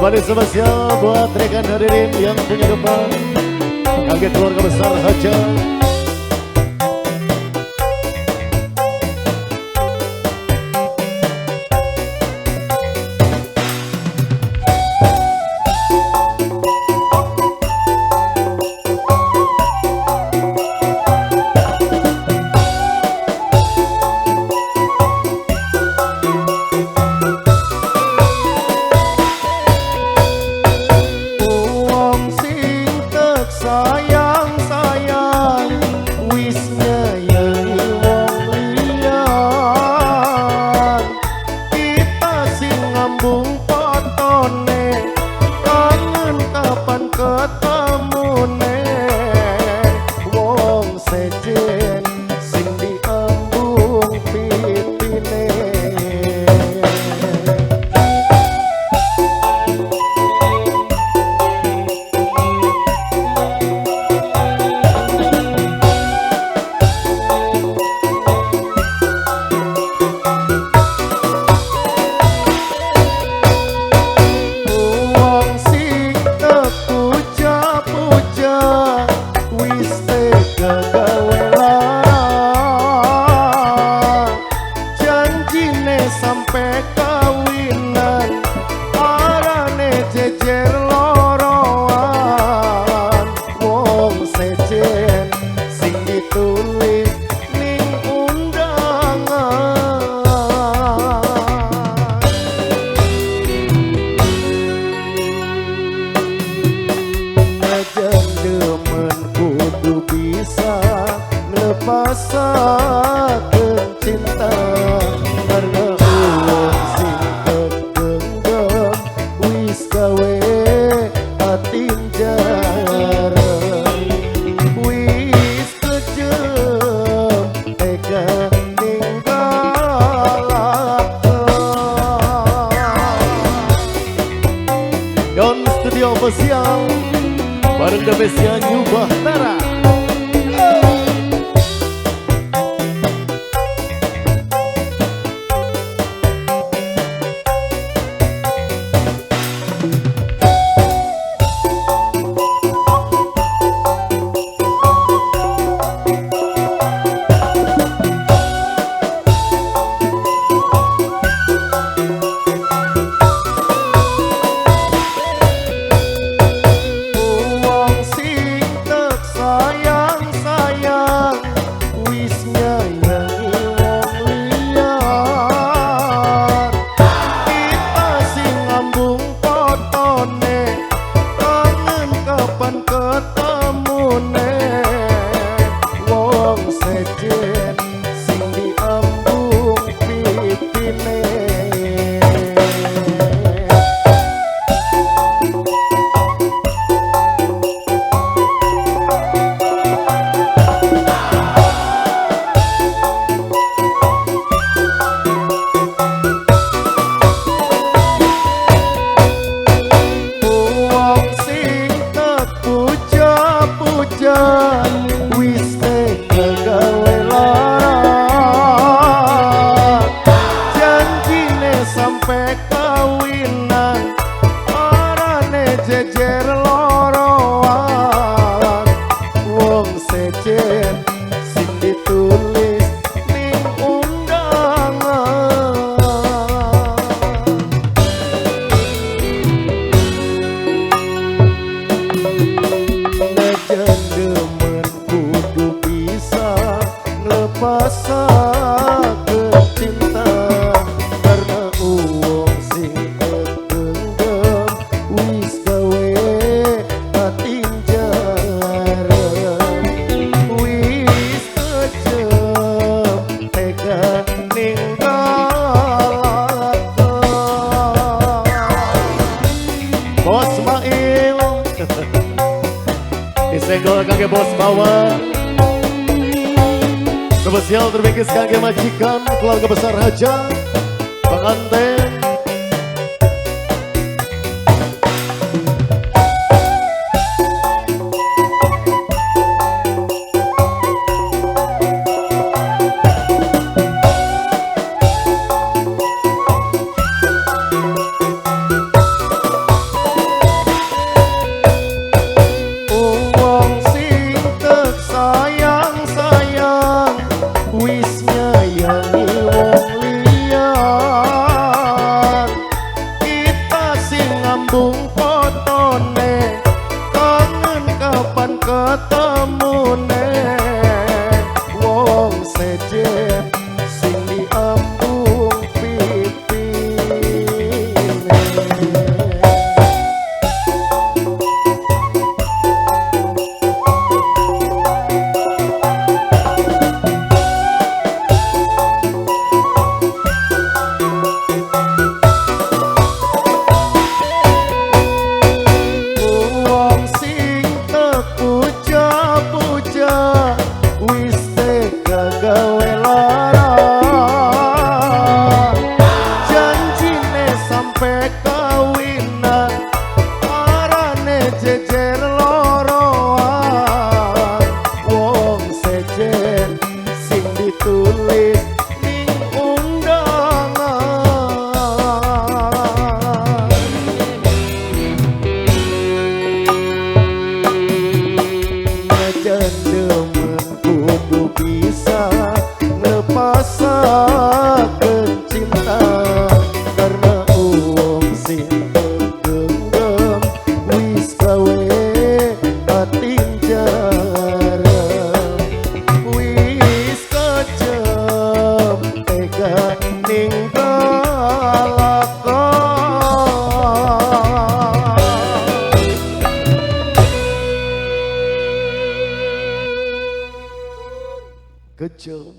Kembali spesial buat rekan hadirin yang punya depan, kaget keluarga besar Haja. Sayang-sayang wis nyayangi wong liyan, kita sing ngambung potone kangen kapan ketemune, wong sejen sing diambung pitine. Sampai kawinan arane jejer loroan, wong sejen sing ditulis ning undangan. Najan demen kudu bisa nglepasaken cinta, karena wong sing kegenggam wis gawe ati jarang, wis kejem tega ninggalaken. Don Studio Official bareng Devesia New Bahtera. Sayang-sayang wis nyayangi wong liyan, kita sing ngambung potone kangen kapan ketemune, wong sejen sing diambung pipine. Wis tega gawe lara, janjine sampe kawinan arane jejer loroan, wong sejen sing ditulis ning undangan. Najan demen kudu bisa nglepasaken cinta, karena wong sing kegenggam wis gawe ati jarang, wis kejem tega ninggalaken. Bos Mail disenggol kangge bos bawa. Spesial terbingkis kangge majikan keluarga besar Haja pengantin. ditulis ning undangan. Najan demen kudu bisa nglepasaken cinta, karena wong sing kegenggam wis gawe ati jarem, wis kejem tega ning kelakon. Kejem.